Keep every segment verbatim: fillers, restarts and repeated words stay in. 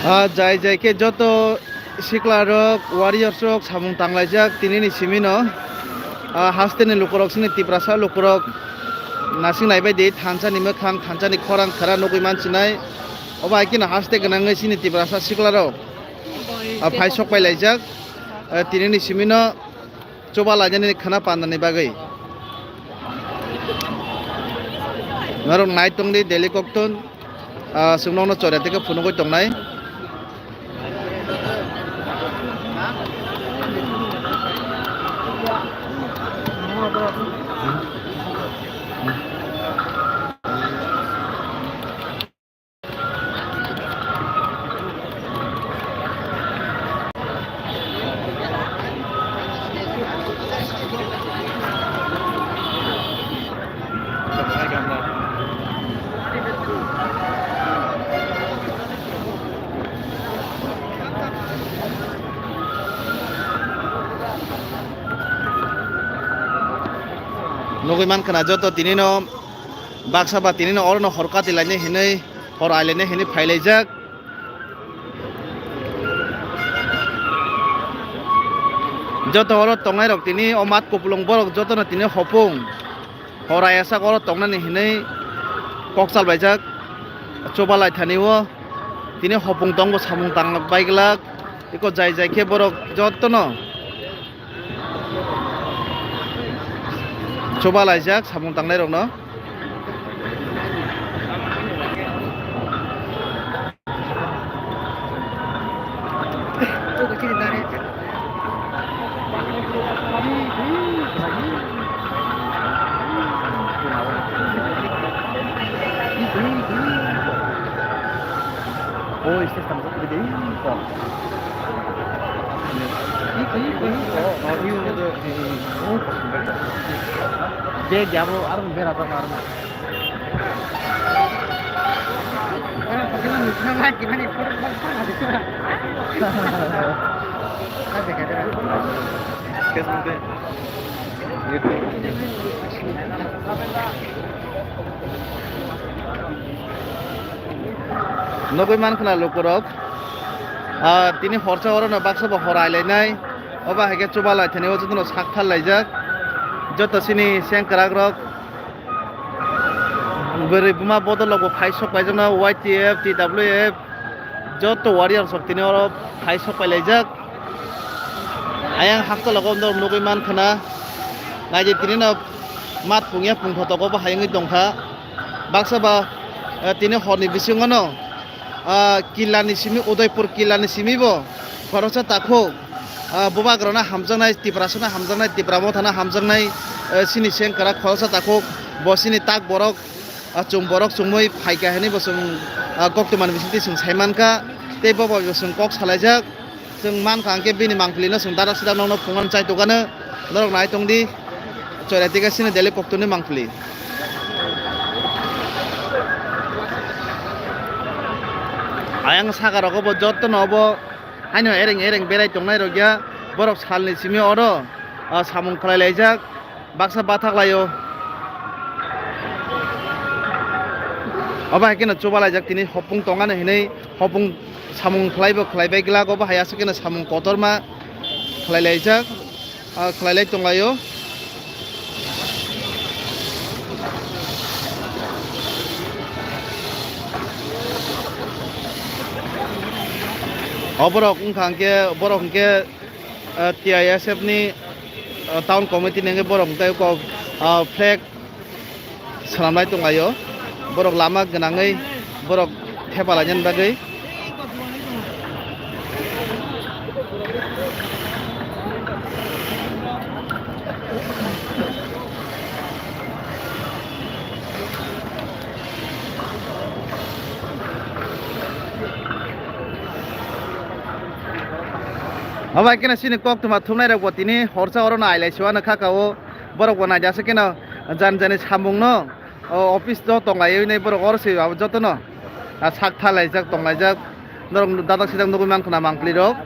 Ah, jai jai khe joto sikla rok, warriors rok samung tanglaijak tinini simi no. Ah, haste ni lukurok sini Tiprasa lukurok nasing naibai di thansa ni mwkhang, thansa ni khorang khara nugui mansinai. Obo hai kheno haste gwnangwi sini Tiprasa sikla rok, ah, phai sok pai laijak. Ah, tinini simi no chuba lainani khwna pandani bagwi. Norok nai tongdi daily koktun, ah, chwng nokno chorya tei khe phunugwi tongnai. Nugui mankha na joto tini no baksa ba tini no oro no hor kati lainai hinui, hor ai lainai hinui phai laijak. Joto oro tongnai rok tini o mat kupulung borok joto no tini hopung hor ai asak oro tongnani hinui kok chal baijak. Chuba lai thani o tini hopung tong bo samung tang bai glak. Eko jai jai khe borok joto no chuba laijak samung tangnai rok no. Oh, este estamos aquí de. Bag ya bo, aro bera ta mar. Nugui mankha na lukurok, ah, tini horsa oro no baksa bo hor ai lainai, obo hai khe chuba lai thani o joto no sak thar laijak, joto chini sengkwrak rok. Bwrwi buma bodol rok bo phai sok paijakno Y T F, T W F, joto warrior rok tini oro phai sok pai laijak. Ayang hakchal rok nugui mankha na, naidi tini no mat pungya pungthotok o bo hayungwi tongkha. Baksa ba, eh, tini horni bisingo no ah, killa ni simi, Udaipur killa ni simi bo khoroksa takhuk, ah, bubagrano hamjaknai, Tiprasano hamjaknai, Tipra Mothano hamjaknai, eh, sini sengkrak khoroksa takhuk, bo sini tak borok, ah, chwng borok chumui phaikha hinui bo chwng, ah, koktwmani bisingtwi chwng saimankha, tei bo bai bo chwng kok salaijak. Chwng mankha hwnkhe bini mangpili no chwng dadak sidak nokno phunuknani chaitokgano norok nai tongdi. Chorai tei sini daily koktwmani mangpili. Ayang saka rogo bo joto no obo haino ereng ereng berai tongnai rok ya. Borok salni simi oro, ah, samung khlai laijak. Baksa bathak laio. Obo hai kheno chuba laijak tini hopung tongani hinui hopung samung khlai bo khlai bai glak obo hai aswk kheno samung kotorma khlai laijak, ah, khlai lai tong laio. O borok wngkha hwnkhe, borok hwnkhe, ah, T I S F ni, ah, town committee ni hwnkhe borok hwnkhe kok, ah, flag swnamlai tonglaio. Borok lama gwnangwi borok thepa lainani bagwi. Obo hai kheno chini koktwma thumnai rok bo tini horsa oro no ailai suana kha ka o. Borok bo naidi aswk kheno jani jani samung no, o, office o tong lai nai borok oro se abo joto no, ah, sak tha laijak tong laijak. Norok dadak sidak nugui mankha na mangpili rok.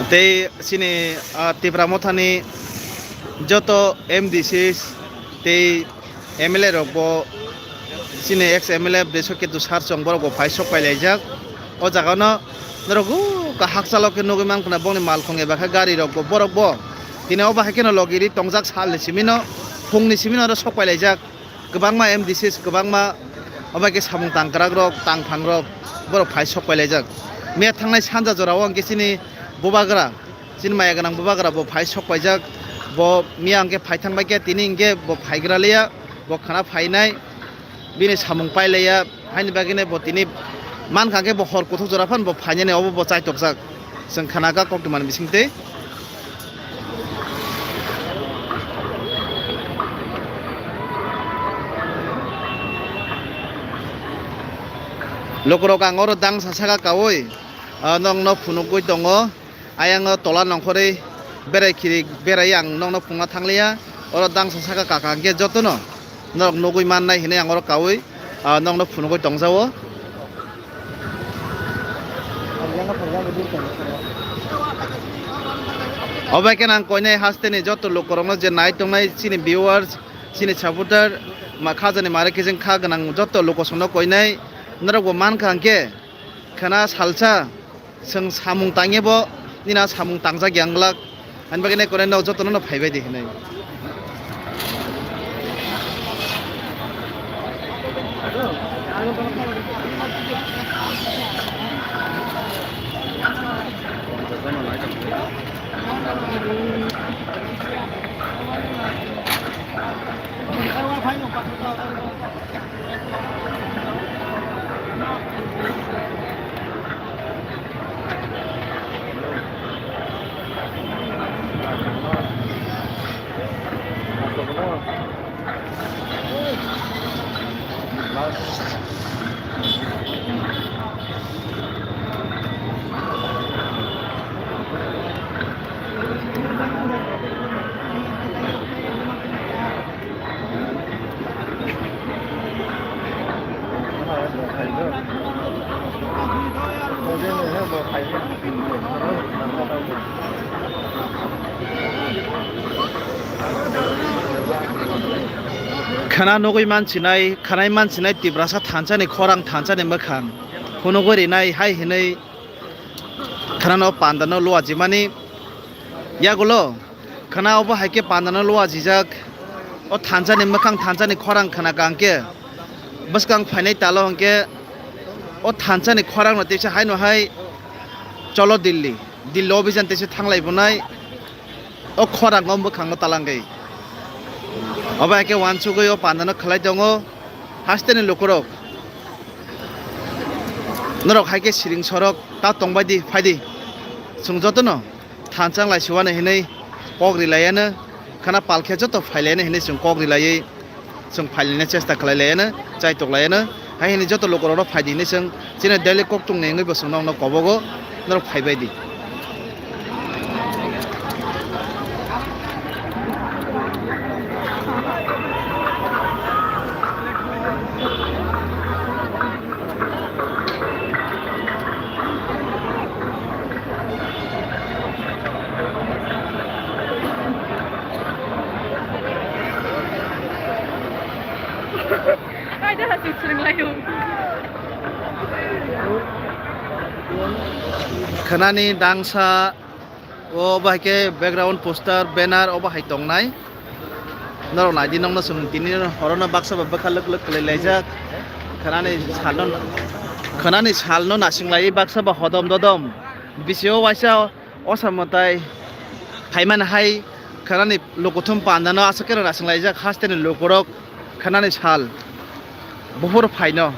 Tei chini, ah, Tipra Mothani joto M D Cs tei M L A rok bo chini ex M L A Briswa Ketu sir chwng borok bo phai sok pai laijak. O jaga no norok o hakchalo khe nugwi mankha na bongni malkhung eba khe gari rok bo borok bo tini o bahai kheno logi ri tongjak sal ni simi no phung ni simi no oro sok pai laijak. Kwbangma M D Cs, kwbangma obo hai khe samung tangkrak rok, tangphang rok, borok phai sok pai laijak. Miya thangnai sanja jora o hwnkhe chini bubagra, chini maya gwnang bubagra bo phai sok paijak. Bo miya hwnkhe phai thang bai khe tini hwnkhe bo phaigra liya, bo khana phainai, bini samung pai laiya, haini bagwi bo tini mankha hwnkhe bo hor kuthuk jora phano bo phainani obo bo chaitokjak. Chwng khana kha koktwmani bisingtwi. Lukurok ang oro dangsa saka kaui, ah, nokno phunugwi tongo. Ayang o tola nongkhorwi berai khiri berai ang nokno phunukna thangliya. Oro dangsa saka kaka hwnkhe jotono norok nugwi mannai hinwi ang oro kaui, ah, nokno phunugwi tongjago. Obo hai khe ang koinai hasteni joto lukurokno je nai tongnai chini viewers, chini supporter, ma khajani mare kijeng kha gwnang joto lukusongno koinai norokbo mankha hwnkhe khana salsa. Chwng samung tangya bo, nini samung tangjak yang glak. Ani bagwi nai koinai no jotono no phaibai di hinwi. Khana nugwi mansinai, khanai mansinai Tiprasa thansa ni khorang, thansa ni mwkhang phunugwi rinai hai hinwi khana no panda no luajimani yagulo. Khana obo hai khe pandano luajijak. O thansa ni mwkhang, thansa ni khorang khna kang khe bwskang phainai talo hwnkhe o thansa ni khorang no teisa haino hai cholo Dilli, Dilli obijan teisa thanglai bunai o khorang o mwkhang o talangwi. Obo hai khe uansugwi o pandano khlai tongo hasteni lukurok. Norok hai khe siring sorok ta tongbai di, phai di. Chwng jotono thansa wng lai siwano hinwi kok ri laiano, khana pal khe joto phai laiano hinwi chwng kok ri laiwi chwng phai laina chesta khlai laiano, chaitok laiano. Hai hinwi joto lukurokno phai di hinwi chwng chini daily koktwmni wngwi bo chwng nokno kobogo, norok phai bai di. Khnani dangsa. O bahai khe background poster, banner o bahai tongnai. Norok nai di, nokno chwng tini horo no baksa ba bwkha lwk lwk kwlai laijak. Khnani salno, khnani salno nasing lai baksa ba hodom dodom. Bisio waisa osa mwtai phaimani hai khnani lukuthum pandano aswk khe nasing laijak hasteni lukurok. Khanani sal buphuru phaino.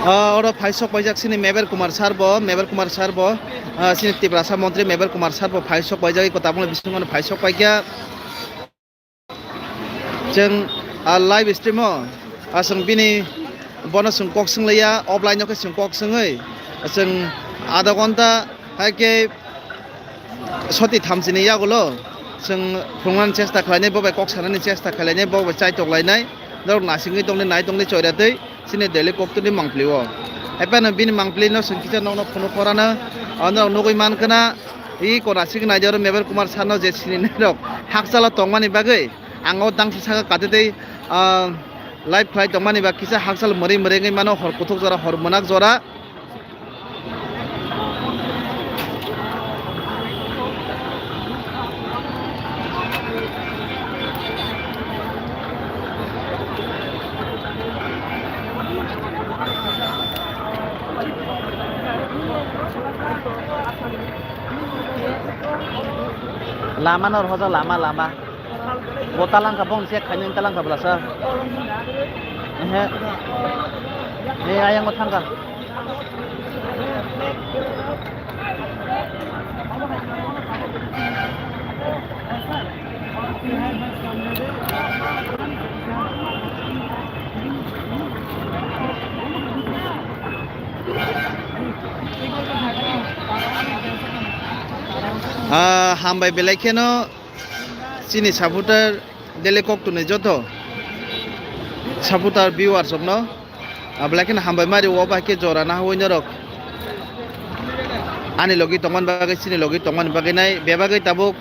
Ah, oro phaisok paijak sini Meber Kumar sir bo, Meber Kumar sir bo, ah, sini Tiprasa montri Meber Kumar sir bo phaisok paijak, iko tabukni bisingo phaisok paikha. Chwng, ah, live stream o, ah, chwng bini bono chwng kok swnglaiya, offline o khe chwng kok swngwi, chwng adha ghonta hai khe soti thamchini yagulo chwng phunuknani chesta khlainai, bo bai kok sanani chesta khlainai, bo bai chaitok lainai, norok nasingwi tongdi, nai tongdi choiratwi. Chini daily koktwini mangpili o. Haphano bini mangpili no chwng kisa nokno phunuk khorano, o norok nugwi mankha na, i kona sik naidi oro Meber Kumar sir no je sini nairok hakchalo tongmani bagwi, ang o dangsa saka kati tei, ah, live khlai tongmani ba kisa hakchal mwrwi mwrwi wngwi mano, hor kuthuk jora, hor mwnak jora. Lama no rohorjak, lama, lama. Bo talang kha, bong se khaini talang kha bwlasa. Ehe. He, ayang o thang kha. Ah, hambai belai kheno. Chini supporter daily koktwini joto supporter viewers rokno, ah, belai kheno hambai mari o bai khe jora nahawi norok ani logi tongmani bagwi, chini logi tongmani bagwi nai bebagwi tabuk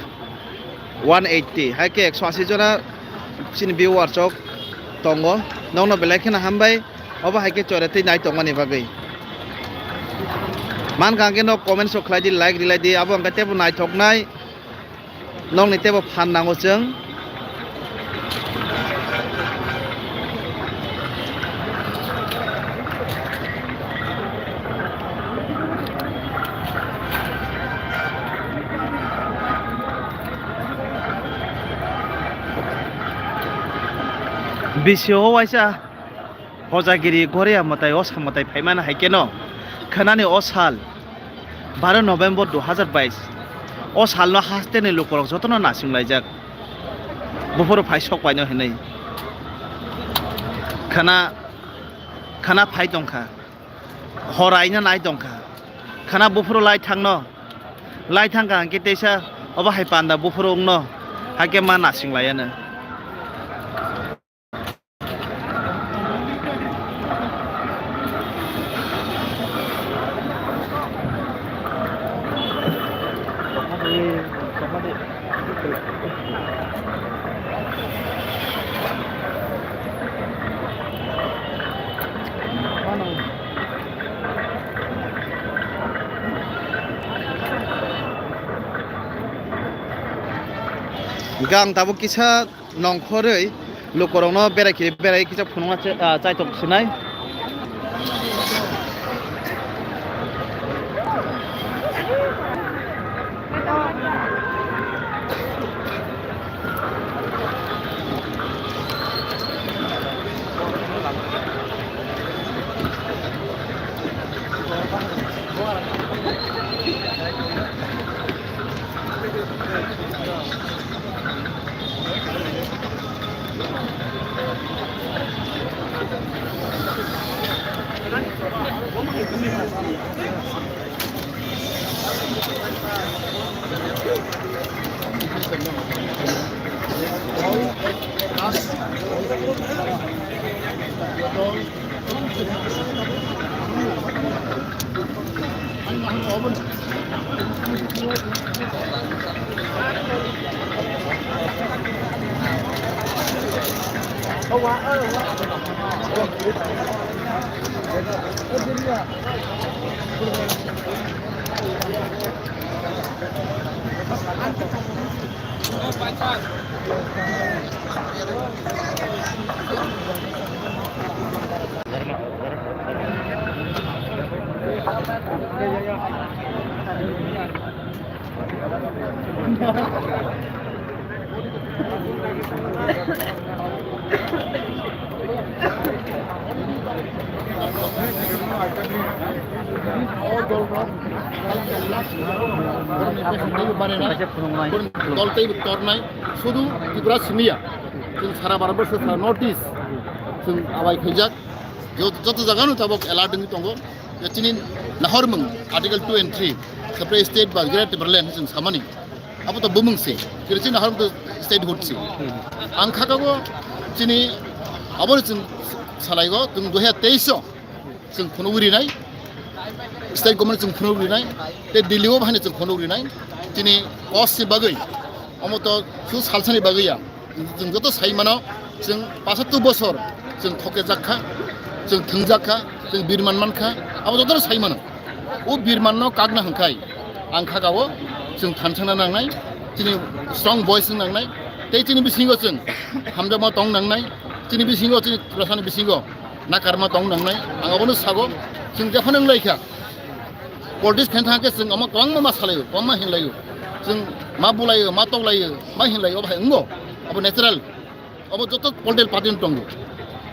one eighty hai khe ekso ashi jona chini viewers rok tongo, nokno belai kheno hambai obo hai khe jora twi nai tongmani bagwi. Mankha hwnkhe nok comments rok khlai di, like rilai di, abo hwnkhe teibo naithoknai. Nokni teibo phan nango chwng. Bisi o waisa. Hojagiri Goria mwtai o sa mwtai phaimani hai kheno khwnani o sal baro November dui hazar bais. O salno hasteni lukurok jotono nasinglaijak. Buphuru phai sok paino hinwi. Khwna, khwna phai tongkha. Horaino nai tongkha. Khwna buphuru lai thangno. Lai thangkha hwnkhe teisa obo hai panda buphuru wngno. Hakhe ma nasinglaiano. Gang tabuk kisa nongkhorwi lukurokno berai khe berai kisa phunukna chai-, ah, chaitok sinai. Dol tei tornai sudu Tripura simiya. Chwng sara Bharat borso sara North East chwng abai khaijak. Jo-, joto jaga no tabok alert wngwi tongo. Je chini nahormung Article two and three, separate state ba Greater Tipraland chwng samani. Abo to bumung se. Kiri chini nahormung to statehood se. Ang khakago chini abo chwng salaigo chwng dui hajar teis o. Chwng phunugwi rinai, state government chwng phunugwi rinai, tei Delhi o bahai chwng phunugwi rinai, chini cause ni bagwi, omo to su salsani bagwi ya. Chwng joto sai mano, chwng pasattu bosor chwng thokjak kha, chwng thwngjak kha, chwng birman man kha, abo joto sai mano. O birman no kakna hwnkhai, ang khakao chwng thansa na nangnai, chini strong voice wng nangnai, tei chini bisingo chwng hamjakma tong nangnai, chini bisingo chini Tiprasani bisingo nakarma tong nangnai, ang abono sago, chwng jephano wnglaikha, politics khaina thangkhe chwng omo kwbangma ma salaio, kwbangma hinlaio, chwng ma bulaio, ma toklaio, ma hinlaio, obo hai wngo, abo natural, obo joto political party ni tongo,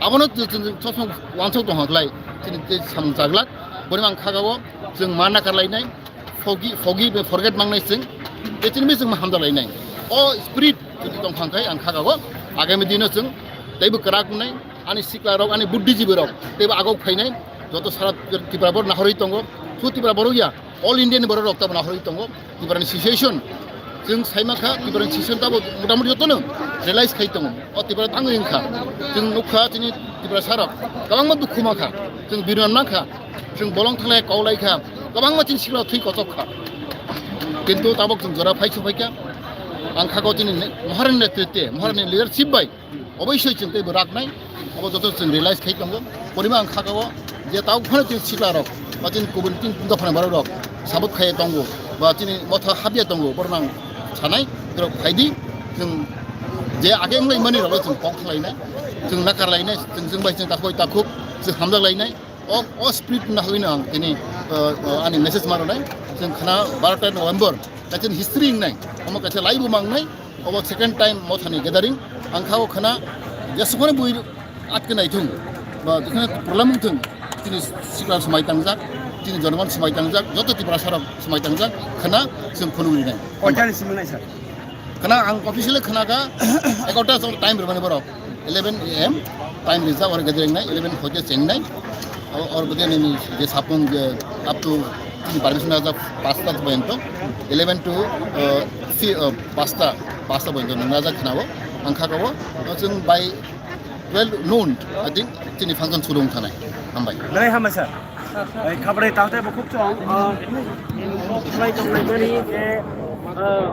abono chwng, chwng, chwng, chwng wansuk tongkha khlai, chini tei samung chaglak, boni ang khakao, chwng ma nakarlainai, forgi-, forgive, forget mangnai chwng, tei chini bising ma hamjalainai. O spirit jodi tongkha khe ang khakao, agami dino chwng teibo kwrak wngnai, ani sikla rok, ani buddhijibi rok teibo agok phainai, joto sara Tripura boro nahorwi tongo, su Tripura boro ya, all India ni boro rok tabo nahorwi tongo, Tripura ni situation. Chwng saima kha, Tripura ni situation tabo motamuti jotono realize khai tongo. O Tripura tangwi wngkha. Chwng nukha chini Tripura sarok kwbangma dukhu mankha. Chwng birman mankha. Chwng bolong thanglai kok laikha. Kwbangma chini sikla thwi kochok kha. Kintu tabok chwng jora phai su phaikha. Ang khakao chini ne-, Maharani netritwe, Maharani leadership bai oboisoi chwng teibo raknai, abo joto chwng realize khai tongo. Porima ang khakao je tao phano chini sikla rok, ba chini kubun tin dophani borok rok sabot khai tongo, ba chini motha habya tongo, borok nang sanai, borok phaidi, chwng je age wnglaimani rok chwng kok khlainai, chwng nakarlainai, chwng, chwng bai chwng takhuk takhuk, chwng hamjaklainai. O, o spirit na hoi na ang tini, uh, uh, ani message maronai, chwng khana barota November, kaisa history wngnai, omo kaisa laibu mangnai, obo second time mothani gathering, ang khao khana, jesukhani bui atke naithung, ba jesukhani problem wngthung, chini sikla swmai tangjak, chini jonogon swmai tangjak, joto Tripura sarok swmai tangjak, khana chwng phunugwi rinai. Koitani simi nai sir? Khana ang officially khana kha egarota jor time rwmani borok, eleven A M time rijak, or gathering nai, eleven hoite chengnai, or, or bode nini je sapung je up to chini permission aja pasta porjonto, eleven to, uh, si-, uh, pasta, pasta porjonto nang aja khana o, ang khakao, chwng by twelve noon, I think, chini function suru wng thanai. Hambai. Belai hambai sir. Ai, khabar ai, taote bo khub chong, ah, khlai tong lai mani je, ah,